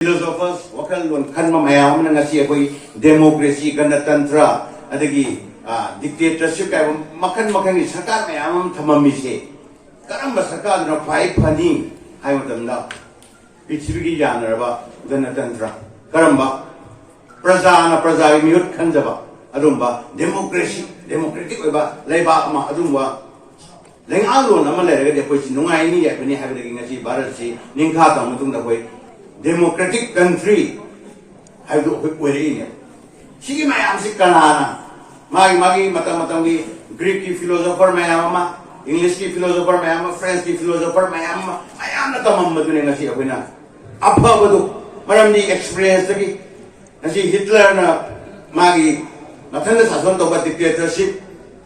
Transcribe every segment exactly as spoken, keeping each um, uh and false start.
Philosophers, ꯋꯥꯈꯜꯂꯣꯟ ꯈꯟꯕ ꯃꯌꯥꯝ ꯑꯃꯅ ꯉꯁꯤ ꯑꯩꯈꯣꯏ democracy, ꯒꯅꯇꯟꯇ꯭ꯔ, ꯑꯗꯒꯤ dictatorship ꯍꯥꯏꯕ ꯃꯈꯜ ꯃꯈꯜꯒꯤ ꯁꯔꯀꯥꯔ ꯃꯌꯥꯝ ꯑꯃ ꯊꯝꯃꯝꯃꯤꯁꯦ ꯀꯔꯝꯕ ꯁꯔꯀꯥꯔꯗꯨꯅ ꯈ꯭ꯋꯥꯏ ꯐꯅꯤ ꯍꯥꯏꯕ ꯃꯇꯝꯗ, ꯄ꯭ꯔꯤꯊꯤꯕꯤꯒꯤ ꯌꯥꯅꯔꯕ ꯒꯅꯇꯟꯇ꯭ꯔ, ꯀꯔꯝꯕ ꯄ꯭ꯔꯖꯥꯅ ꯄ꯭ꯔꯖꯥꯒꯤ ꯃꯤꯍꯨꯠ ꯈꯟꯖꯕ ꯑꯗꯨꯒꯨꯝꯕ democracy, democratic ꯑꯣꯏꯕ ꯂꯩꯕꯥꯛ ꯑꯃ, ꯑꯗꯨꯒꯨꯝꯕ ꯂꯩꯉꯥꯛꯂꯣꯟ ꯑꯃ ꯂꯩꯔꯒꯗꯤ ꯑꯩꯈꯣꯏꯁꯤ ꯅꯨꯡꯉꯥꯏꯅꯤ ꯌꯥꯏꯐꯅꯤ ꯍꯥꯏꯕꯗꯒꯤ ꯉꯁꯤ ꯚꯥꯔꯠꯁꯤ ꯅꯤꯡꯈꯥ ꯇꯝꯕ ꯃꯇꯨꯡꯗ ꯑꯩꯈꯣꯏ democratic country ꯍꯥꯏꯕꯗꯨ ꯑꯩꯈꯣꯏ ꯑꯣꯏꯔꯛꯏꯅꯦ꯫ ꯁꯤꯒꯤ ꯃꯌꯥꯝꯁꯤ ꯀꯅꯥꯅ, ꯃꯥꯒꯤ ꯃꯥꯒꯤ ꯃꯇꯝ ꯃꯇꯝꯒꯤ Greek ꯀꯤ philosopher ꯃꯌꯥꯝ ꯑꯃ, English ꯀꯤ philosopher ꯃꯌꯥꯝ ꯑꯃ, French ꯀꯤ philosopher ꯃꯌꯥꯝ ꯑꯃ, ꯃꯌꯥꯝꯅ ꯇꯝꯃꯝꯕꯗꯨꯅꯦ ꯉꯁꯤ ꯑꯩꯈꯣꯏꯅ ꯑꯐꯕꯗꯨ, ꯃꯔꯝꯗꯤ experience ꯇꯒꯤ꯫ ꯉꯁꯤ ꯍꯤꯠꯂꯔꯅ ꯃꯥꯒꯤ ꯃꯊꯟꯗ ꯁꯥꯁꯣꯟ ꯇꯧꯕ dictatorship,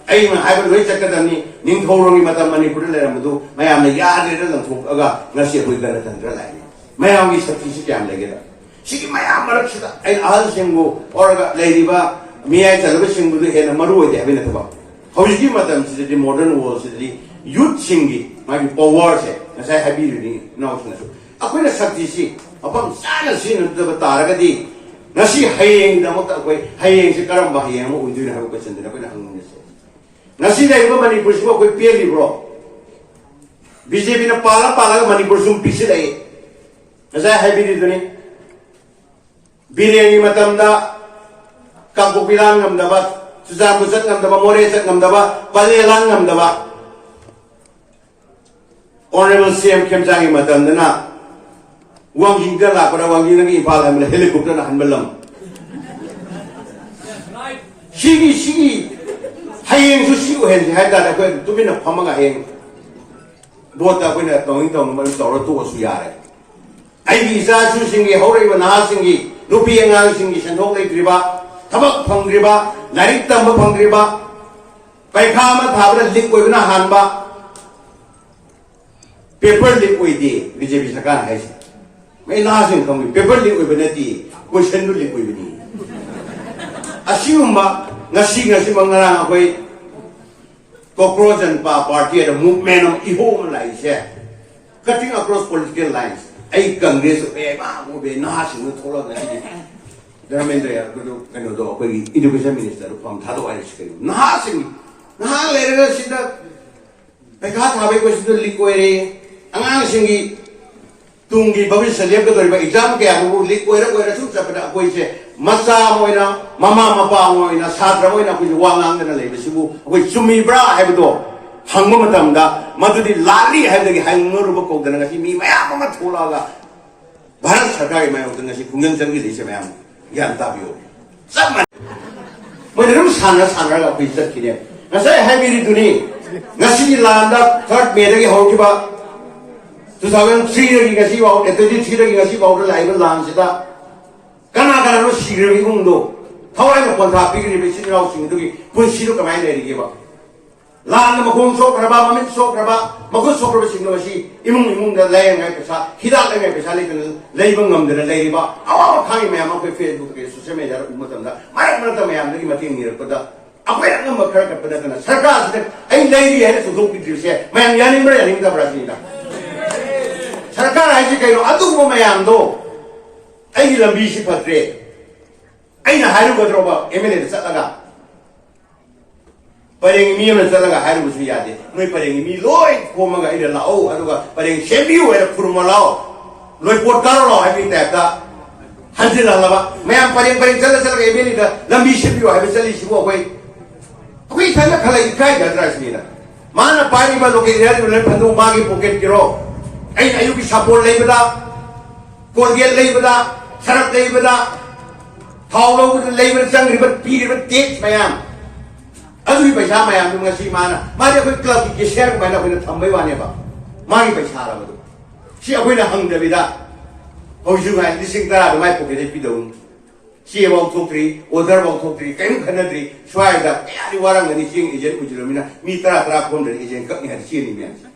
ꯑꯩꯅ ꯍꯥꯏꯕ ꯂꯣꯏ ꯆꯠꯀꯗꯕꯅꯤ, ꯅꯤꯡꯊꯧꯔꯣꯜꯒꯤ ꯃꯇꯝ ꯃꯅꯤꯄꯨꯔꯗ ꯂꯩꯔꯝꯕꯗꯨ ꯃꯌꯥꯝꯅ ꯌꯥꯗ꯭ꯔꯦꯅ ꯂꯪꯊꯣꯛꯑꯒ ꯉꯁꯤ ꯑꯩꯈꯣꯏ ꯒꯅꯇꯟꯇ꯭ꯔ ꯂꯥꯛꯏꯅꯤ꯫ ꯃꯌꯥꯝꯒꯤ ꯁꯛꯇꯤꯁꯤ ꯀꯌꯥꯝ ꯂꯩꯒꯦꯗ? ꯁꯤꯒꯤ ꯃꯌꯥꯝ ꯃꯔꯛꯁꯤꯗ ꯑꯩꯅ ꯑꯍꯜꯁꯤꯡꯕꯨ ꯑꯣꯔꯒ ꯂꯩꯔꯤꯕ ꯃꯤꯌꯥꯏ ꯆꯜꯂꯕꯁꯤꯡꯕꯨꯗꯨ ꯍꯦꯟꯅ ꯃꯔꯨ ꯑꯣꯏꯗꯦ ꯍꯥꯏꯕ ꯅꯠꯇꯕ, ꯍꯧꯖꯤꯛꯀꯤ ꯃꯇꯝꯁꯤꯗꯗꯤ, modern world ꯁꯤꯗꯗꯤ youth ꯁꯤꯡꯒꯤ ꯃꯥꯒꯤ power ꯁꯦ ꯉꯁꯥꯏ ꯍꯥꯏꯕꯤꯔꯤꯅꯤ ꯏꯅꯥꯎꯁꯤꯡꯅꯁꯨ, ꯑꯩꯈꯣꯏꯅ ꯁꯛꯇꯤꯁꯤ ꯃꯐꯝ ꯆꯥꯅ ꯁꯤꯖꯤꯟꯅꯗꯕ ꯇꯥꯔꯒꯗꯤ ꯉꯁꯤ ꯍꯌꯦꯡꯒꯤꯗꯃꯛꯇ ꯑꯩꯈꯣꯏ ꯍꯌꯦꯡꯁꯦ ꯀꯔꯝꯕ ꯍꯌꯦꯡ ꯑꯃ ꯑꯣꯏꯗꯣꯏꯅꯣ ꯍꯥꯏꯕ question ꯗꯨꯅꯦ ꯑꯩꯈꯣꯏꯅ ꯍꯪꯅꯤꯡꯉꯤꯁꯦ꯫ ꯉꯁꯤ ꯂꯩꯔꯤꯕ ꯃꯅꯤꯄꯨꯔꯁꯤꯕꯨ ꯑꯩꯈꯣꯏ ꯄꯦꯜꯂꯤꯕ꯭ꯔꯣ? ꯕꯤ ꯖꯦ ꯄꯤꯅ ꯄꯥꯜꯂ ꯄꯥꯜꯂꯒ ꯃꯅꯤꯄꯨꯔ ꯁꯨꯝ ꯄꯤꯁꯤꯜꯂꯛꯏ꯫ ꯉꯁꯥꯏ ꯍꯥꯏꯕꯤꯔꯤꯗꯨꯅꯤ, ꯕꯤꯔꯦꯟꯒꯤ ꯃꯇꯝꯗ ꯀꯥꯡꯄꯣꯛꯄꯤ ꯂꯥꯟ ꯉꯝꯗꯕ, ꯆꯨꯔꯆꯥꯟꯄꯨꯔ ꯆꯠ ꯉꯝꯗꯕ, ꯃꯣꯔꯦ ꯆꯠ ꯉꯝꯗꯕ, ꯄꯂꯦ ꯂꯥꯟ ꯉꯝꯗꯕ, Honourable ꯁꯤ ꯑꯦꯝ ꯈꯦꯝꯆꯥꯟꯒꯤ ꯃꯇꯝꯗꯅ ꯋꯥꯡꯖꯤꯡꯗ ꯂꯥꯛꯄꯗ, ꯋꯥꯡꯖꯤꯡꯗꯒꯤ ꯏꯝꯐꯥꯜ ꯍꯟꯕꯗ helicopter ꯅ ꯍꯟꯕ ꯂꯝ꯫ ꯁꯤꯒꯤ, ꯁꯤꯒꯤ ꯍꯌꯦꯡꯁꯨ ꯁꯤ ꯑꯣꯏꯍꯟꯁꯦ ꯍꯥꯏ ꯇꯥꯔꯗꯤ ꯑꯩꯈꯣꯏ ꯇꯨꯃꯤꯟꯅ ꯐꯝꯃꯒ ꯍꯌꯦꯡ vote ꯇ ꯑꯩꯈꯣꯏꯅ ꯇꯧꯅꯤꯡ ꯇꯧꯅꯤꯡꯕ ꯑꯗꯨꯝ ꯇꯧꯔ ꯇꯣꯛꯑꯁꯨ ꯌꯥꯔꯦ꯫ ꯑꯩꯒꯤ ꯏꯆꯥ ꯏꯁꯨꯁꯤꯡꯒꯤ, ꯍꯧꯔꯛꯏꯕ ꯅꯍꯥꯁꯤꯡꯒꯤ, ꯅꯨꯄꯤ ꯑꯉꯥꯡꯁꯤꯡꯒꯤ ꯁꯦꯟꯊꯣꯛ ꯂꯩꯇ꯭ꯔꯤꯕ, ꯊꯕꯛ ꯐꯪꯗ꯭ꯔꯤꯕ, ꯂꯥꯏꯔꯤꯛ ꯇꯝꯕ ꯐꯪꯗ꯭ꯔꯤꯕ, ꯄꯩꯈꯥ ꯑꯃ ꯊꯥꯕꯗ leak ꯑꯣꯏꯕꯅ ꯍꯥꯟꯕ, paper leak ꯑꯣꯏꯗꯦ ꯕꯤ ꯖꯦ ꯄꯤ ꯁꯔꯀꯥꯔꯅ ꯍꯥꯏꯁꯦ꯫ ꯃꯩ ꯅꯍꯥꯁꯤꯡ ꯈꯪꯕꯤ, paper leak ꯑꯣꯏꯕ ꯅꯠꯇꯦ, question ꯗꯨ leak ꯑꯣꯏꯕꯅꯤ꯫ ꯑꯁꯤꯒꯨꯝꯕ ꯉꯁꯤ, ꯉꯁꯤꯃꯛ, ꯉꯔꯥꯡ ꯑꯩꯈꯣꯏ Cockroach Janata Party ꯍꯥꯏꯅ movement ꯑꯃ, ꯏꯍꯧ ꯑꯃ ꯂꯥꯛꯏꯁꯦ, cutting across political lines, ꯑꯩ ꯀꯪꯒ꯭ꯔꯦꯁ ꯑꯦ ꯃꯥ ꯎꯕꯦ ꯅꯍꯥꯁꯤꯡꯗꯨ ꯊꯣꯛꯂꯛꯑꯒ ꯁꯤꯗꯤ ꯙꯔꯃꯦꯟꯗ꯭ꯔ ꯌꯥꯗꯕꯗꯣ ꯀꯩꯅꯣꯗꯣ ꯑꯩꯈꯣꯏꯒꯤ ꯏꯗꯨꯀꯦꯁꯟ ꯃꯤꯅꯤꯁꯇꯔꯗꯣ ꯐꯝ ꯊꯥꯗꯣꯛ ꯍꯥꯏꯔꯤꯁꯤ ꯀꯩꯅꯣ? ꯅꯍꯥꯁꯤꯡ ꯅꯍꯥ ꯂꯩꯔꯒ ꯁꯤꯗ ꯄꯩꯈꯥ ꯊꯥꯕꯒꯤ ꯀꯣꯏꯁꯟꯗꯨ ꯂꯤꯛ ꯑꯣꯏꯔꯦ꯫ ꯑꯉꯥꯡꯁꯤꯡꯒꯤ ꯇꯨꯡꯒꯤ ꯚꯕꯤꯁ꯭ꯌ ꯂꯦꯞꯀꯗꯧꯔꯤꯕ ꯑꯦꯛꯖꯥꯝ ꯀꯌꯥꯗꯨꯕꯨ ꯂꯤꯛ ꯑꯣꯏꯔ ꯑꯣꯏꯔ ꯁꯨꯝ ꯆꯠꯄꯗ ꯑꯩꯈꯣꯏꯁꯦ ꯃꯆꯥ ꯑꯃ ꯑꯣꯏꯅ, ꯃꯃꯥ ꯃꯄꯥ ꯑꯃ ꯑꯣꯏꯅ, ꯁꯥꯇ꯭ꯔ ꯑꯃ ꯑꯣꯏꯅ ꯑꯩꯈꯣꯏꯁꯨ ꯋꯥ ꯉꯥꯡꯗꯅ ꯂꯩꯕꯁꯤꯕꯨ ꯑꯩꯈꯣꯏ ꯆꯨꯝꯃꯤꯕ꯭ꯔꯥ ꯍꯥꯏꯕꯗꯣ ꯍꯪꯕ ꯃꯇꯝꯗ ꯃꯗꯨꯗꯤ ꯂꯥꯜꯂꯤ ꯍꯥꯏꯕꯗꯒꯤ ꯍꯥꯏꯅꯔꯨꯕ ꯀꯧꯗꯅ ꯉꯁꯤ ꯃꯤ ꯃꯌꯥꯝ ꯑꯃ ꯊꯣꯛꯂꯛꯑꯒ ꯚꯥꯔꯠ ꯁꯔꯀꯥꯔꯒꯤ ꯃꯥꯌꯣꯛꯇ ꯉꯁꯤ ꯈꯣꯡꯖꯪ ꯆꯪꯁꯤꯜꯂꯤꯁꯦ ꯃꯌꯥꯝ ꯒ꯭ꯌꯥꯟ ꯇꯥꯕꯤꯌꯨ꯫ ꯆꯞ ꯃꯥꯟꯅꯩ꯫ ꯃꯣꯏꯅ ꯑꯗꯨꯝ ꯁꯥꯟꯅ ꯁꯥꯟꯅꯔꯒ ꯑꯩꯈꯣꯏ ꯆꯠꯈꯤꯅꯦ꯫ ꯉꯁꯥꯏ ꯍꯥꯏꯕꯤꯔꯤꯗꯨꯅꯤ, ꯉꯁꯤꯒꯤ ꯂꯥꯟꯗ ꯊꯥꯔꯠ ꯃꯦꯗꯒꯤ ꯍꯧꯈꯤꯕ ꯇꯨ ꯊꯥꯎꯖꯟ ꯊ꯭ꯔꯤꯗꯒꯤ ꯉꯁꯤ ꯐꯥꯎ, ꯇ꯭ꯋꯦꯟꯇꯤ ꯊ꯭ꯔꯤꯗꯒꯤ ꯉꯁꯤ ꯐꯥꯎꯗ ꯂꯥꯛꯏꯕ ꯂꯥꯟꯁꯤꯗ ꯀꯅꯥ ꯀꯅꯥꯅꯣ ꯁꯤꯈ꯭ꯔꯕ ꯏꯃꯨꯡꯗꯣ? ꯊꯋꯥꯏꯅ ꯄꯣꯟꯊꯥ ꯄꯤꯈ꯭ꯔꯤꯕ ꯏꯆꯤꯟ ꯏꯅꯥꯎꯁꯤꯡꯗꯨꯒꯤ ꯄꯨꯟꯁꯤꯗꯣ ꯀꯃꯥꯏꯅ ꯂꯩꯔꯤꯒꯦꯕ? ꯂꯥꯟꯅ ꯃꯈꯣꯡ ꯁꯣꯛꯈ꯭ꯔꯕ, ꯃꯃꯤꯠ ꯁꯣꯛꯈ꯭ꯔꯕ, ꯃꯈꯨꯠ ꯁꯣꯛꯈ꯭ꯔꯕꯁꯤꯡꯗꯣ ꯉꯁꯤ ꯏꯃꯨꯡ ꯏꯃꯨꯡꯗ ꯂꯥꯏꯌꯦꯡꯉꯥꯏ ꯄꯩꯁꯥ, ꯍꯤꯗꯥꯛ ꯂꯩꯉꯥꯏ ꯄꯩꯁꯥ ꯂꯩꯇꯅ ꯂꯩꯕ ꯉꯝꯗꯅ ꯂꯩꯔꯤꯕ ꯑꯋꯥꯕ ꯈꯥꯡꯉꯤ ꯃꯌꯥꯝ ꯑꯩꯈꯣꯏ Facebook ꯀꯩ ꯁꯣꯁꯤꯌꯦꯜ ꯃꯦꯗꯤꯌꯥꯗ ꯎꯕ ꯃꯇꯝꯗ ꯃꯔꯛ ꯃꯔꯛꯇ ꯃꯌꯥꯝꯗꯒꯤ ꯃꯇꯦꯡ ꯅꯤꯔꯛꯄꯗ ꯑꯩꯈꯣꯏ ꯑꯉꯝꯕ ꯈꯔ ꯈꯛꯇ ꯅꯠꯇꯅ ꯁꯔꯀꯥꯔꯁꯤꯗ ꯑꯩ ꯂꯩꯔꯤ ꯍꯥꯏꯅ ꯆꯣꯡꯊꯣꯛꯄꯤꯗ꯭ꯔꯤꯕꯁꯦ ꯃꯌꯥꯝ ꯌꯥꯅꯤꯡꯕ꯭ꯔꯥ ꯌꯥꯅꯤꯡꯗꯕ꯭ꯔꯥ ꯁꯤꯅꯤꯗ꯫ ꯁꯔꯀꯥꯔ ꯍꯥꯏꯁꯤ ꯀꯩꯅꯣ? ꯑꯗꯨꯒꯨꯝꯕ ꯃꯌꯥꯝꯗꯣ ꯑꯩꯒꯤ ꯂꯝꯕꯤꯁꯤ ꯐꯠꯇ꯭ꯔꯦ, ꯑꯩꯅ ꯍꯥꯏꯔꯨꯒꯗ꯭ꯔꯣꯕ ꯑꯦꯝ ꯑꯦꯜ ꯑꯦꯗ ꯆꯠꯂꯒ? ꯄꯔꯦꯡꯒꯤ ꯃꯤ ꯑꯃꯅ ꯆꯠꯂꯒ ꯍꯥꯏꯔꯨꯕꯁꯨ ꯌꯥꯗꯦ꯫ ꯅꯣꯏ ꯄꯔꯦꯡꯒꯤ ꯃꯤ ꯂꯣꯏ ꯈꯣꯝꯃꯒ ꯑꯩꯅ ꯂꯥꯛꯑꯣ, ꯑꯗꯨꯒ ꯄꯔꯦꯡ ꯁꯦꯝꯕꯤꯌꯨ ꯍꯥꯏꯅ ꯈꯨꯔꯨꯝꯃ ꯂꯥꯛꯑꯣ꯫ ꯂꯣꯏ ꯄꯣꯠ ꯀꯥꯔꯣ ꯂꯥꯛꯑꯣ ꯍꯥꯏꯕꯒꯤ ꯇꯥꯏꯞꯇ ꯍꯟꯖꯤꯜꯍꯜꯂꯕ꯫ ꯃꯌꯥꯝ ꯄꯔꯦꯡ ꯄꯔꯦꯡ ꯆꯠꯂ ꯆꯠꯂꯒ ꯑꯦꯝ ꯑꯦꯜ ꯑꯦꯗ ꯂꯝꯕꯤ ꯁꯦꯝꯕꯤꯌꯨ ꯍꯥꯏꯕ ꯆꯠꯂꯤꯁꯤꯕꯨ ꯑꯩꯈꯣꯏ, ꯑꯩꯈꯣꯏ ꯏꯊꯟꯗ ꯈꯜꯂ ꯏꯀꯥꯏꯒꯗ꯭ꯔꯥ ꯁꯤꯅꯤꯗ꯫ ꯃꯥꯅ ꯄꯥꯏꯔꯤꯕ ꯂꯣꯀꯦꯜ ꯑꯦꯔꯤꯌꯥ ꯗꯤꯕꯂꯞꯃꯦꯟ ꯐꯟꯗꯨ ꯃꯥꯒꯤ ꯄꯣꯀꯦꯠꯀꯤꯔꯣ? ꯑꯩꯅ ꯑꯌꯨꯛꯀꯤ ꯁꯥꯄꯣꯟ ꯂꯩꯕꯗ, ꯀꯣꯜꯒꯦꯠ ꯂꯩꯕꯗ, ꯁꯔꯞ ꯂꯩꯕꯗ, ꯊꯥꯎ ꯂꯧꯕꯗ ꯂꯩꯕꯗ ꯆꯪꯈ꯭ꯔꯤꯕ, ꯄꯤꯔꯤꯕ ꯇꯦꯛꯁ ꯃꯌꯥꯝ, ꯑꯗꯨꯒꯤ ꯄꯩꯁꯥ ꯃꯌꯥꯝꯗꯨ ꯉꯁꯤ ꯃꯥꯅ, ꯃꯥꯗꯤ ꯑꯩꯈꯣꯏ ꯀ꯭ꯂꯕꯀꯤ ꯀꯦꯁꯤꯌꯔ ꯑꯗꯨꯃꯥꯏꯅ ꯑꯩꯈꯣꯏꯅ ꯊꯝꯕꯩ ꯋꯥꯅꯦꯕ, ꯃꯥꯒꯤ ꯄꯩꯁꯥꯔꯕꯗꯨ? ꯁꯤ ꯑꯩꯈꯣꯏꯅ ꯍꯪꯗꯕꯤꯗ ꯍꯧꯖꯤꯛ ꯉꯥꯏ ꯂꯤꯁꯤꯡ ꯇꯔꯥꯗꯣ ꯃꯥꯏ ꯄꯣꯀꯦꯠꯇꯩ ꯄꯤꯗꯧꯅꯤ꯫ ꯆꯦꯐꯥꯎ ꯊꯣꯛꯇ꯭ꯔꯤ, ꯑꯣꯔꯗꯔꯐꯥꯎ ꯊꯣꯛꯇ꯭ꯔꯤ, ꯀꯔꯤꯝ ꯈꯟꯅꯗ꯭ꯔꯤ꯫ ꯁ꯭ꯋꯥꯏꯗ ꯀꯌꯥꯗꯤ ꯋꯥꯔꯝꯒꯅꯤ, ꯆꯦꯡ ꯑꯦꯖꯦꯟ ꯑꯣꯏꯁꯤꯜꯂꯃꯤꯅ ꯃꯤ ꯇꯔꯥ ꯇꯔꯥ ꯈꯣꯝꯗ꯭ꯔꯗꯤ ꯑꯦꯖꯦꯟ ꯀꯛꯅꯤ ꯍꯥꯏꯅ ꯆꯦꯜꯂꯤ ꯃꯌꯥꯝꯁꯦ꯫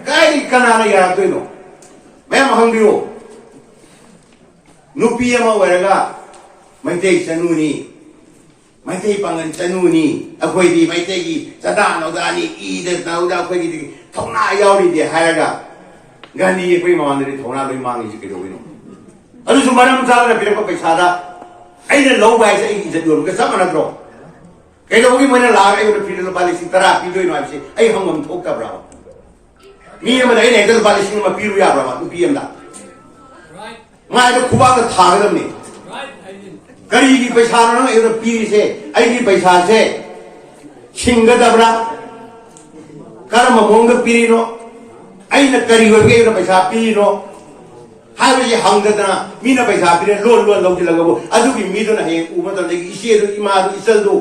ꯀꯥꯏꯗꯒꯤ ꯀꯅꯥꯅ ꯌꯥꯔꯛꯇꯣꯏꯅꯣ? ꯃꯌꯥꯝ ꯍꯪꯕꯤꯌꯨ꯫ ꯅꯨꯄꯤ ꯑꯃ ꯑꯣꯏꯔꯒ ꯃꯩꯇꯩ ꯆꯅꯨꯅꯤ, ꯃꯩꯇꯩ ꯄꯥꯉꯜ ꯆꯅꯨꯅꯤ, ꯑꯩꯈꯣꯏꯗꯤ ꯃꯩꯇꯩꯒꯤ ꯆꯗꯥ ꯅꯧꯗꯥꯅꯤ, ꯏꯗ ꯅꯧꯗ ꯑꯩꯈꯣꯏꯒꯤꯗꯤ ꯊꯧꯅꯥ ꯌꯥꯎꯔꯤꯗꯦ ꯍꯥꯏꯔꯒ ꯒꯥꯟꯙꯤ ꯌꯦꯛꯄꯒꯤ ꯃꯃꯥꯡꯗꯗꯤ ꯊꯧꯅꯥ ꯂꯣꯏ ꯃꯥꯡꯉꯤꯁꯤ ꯀꯩꯗꯧꯕꯩꯅꯣ? ꯑꯗꯨꯁꯨ ꯃꯔꯝ ꯆꯥꯗꯅ ꯄꯤꯔꯛꯄ ꯄꯩꯁꯥꯗ ꯑꯩꯅ ꯂꯧꯕ ꯍꯥꯏꯁꯦ ꯑꯩꯒꯤ ꯏꯖꯠ ꯌꯣꯟꯕꯒ ꯆꯞ ꯃꯥꯟꯅꯗ꯭ꯔꯣ? ꯀꯩꯗꯧꯕꯒꯤ ꯃꯣꯏꯅ ꯂꯥꯛꯑꯒ ꯑꯩꯉꯣꯟꯗ ꯐ꯭ꯔꯤꯗ ꯂꯨꯄꯥ ꯂꯤꯁꯤꯡ ꯇꯔꯥ ꯄꯤꯗꯣꯏꯅꯣ ꯍꯥꯏꯕꯁꯦ ꯑꯩ ꯍꯪꯐꯝ ꯊꯣꯛꯇꯕ꯭ꯔꯕ? ꯃꯤ ꯑꯃꯅ ꯑꯩꯅ ꯍꯦꯛꯇ ꯂꯨꯄꯥ ꯂꯤꯁꯤꯡ ꯑꯃ ꯄꯤꯔꯨ ꯌꯥꯕ꯭ꯔꯕ? ꯅꯨꯄꯤ ꯑꯃꯗ ꯃꯥꯏꯗ ꯈꯨꯕꯥꯛꯇ ꯊꯥꯒꯗꯕꯅꯤ꯫ ꯀꯔꯤꯒꯤ ꯄꯩꯁꯥꯅꯣ ꯅꯪ ꯑꯩꯉꯣꯟꯗ ꯄꯤꯔꯤꯁꯦ? ꯑꯩꯒꯤ ꯄꯩꯁꯥꯁꯦ ꯁꯤꯡꯒꯗꯕ꯭ꯔꯥ? ꯀꯔꯝꯕ ꯃꯑꯣꯡꯗ ꯄꯤꯔꯤꯅꯣ? ꯑꯩꯅ ꯀꯔꯤ ꯑꯣꯏꯕꯒꯤ ꯑꯩꯉꯣꯟꯗ ꯄꯩꯁꯥ ꯄꯤꯔꯤꯅꯣ ꯍꯥꯏꯕꯁꯤ ꯍꯪꯗꯗꯅ ꯃꯤꯅ ꯄꯩꯁꯥ ꯄꯤꯔꯦ ꯂꯣꯟ ꯂꯣꯟ ꯂꯧꯁꯤꯜꯂꯒꯕꯨ ꯑꯗꯨꯒꯤ ꯃꯤꯗꯨꯅ ꯍꯌꯦꯡ ꯎꯕ ꯃꯇꯝꯗ ꯑꯩꯒꯤ ꯏꯆꯦꯗꯨ, ꯏꯃꯥꯗꯨ, ꯏꯆꯜꯗꯨ,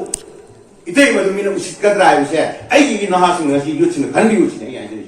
ꯏꯇꯩꯃꯗꯨ ꯃꯤꯅ ꯎꯁꯤꯠꯀꯗ꯭ꯔꯥ ꯍꯥꯏꯕꯁꯦ ꯑꯩꯒꯤ ꯅꯍꯥꯁꯤꯡ ꯉꯁꯤ ꯌꯨꯠꯁꯤꯡꯅ ꯈꯟꯕꯤꯌꯨ ꯁꯤꯅꯤ ꯑꯩ ꯍꯥꯏꯖꯔꯤꯁꯦ꯫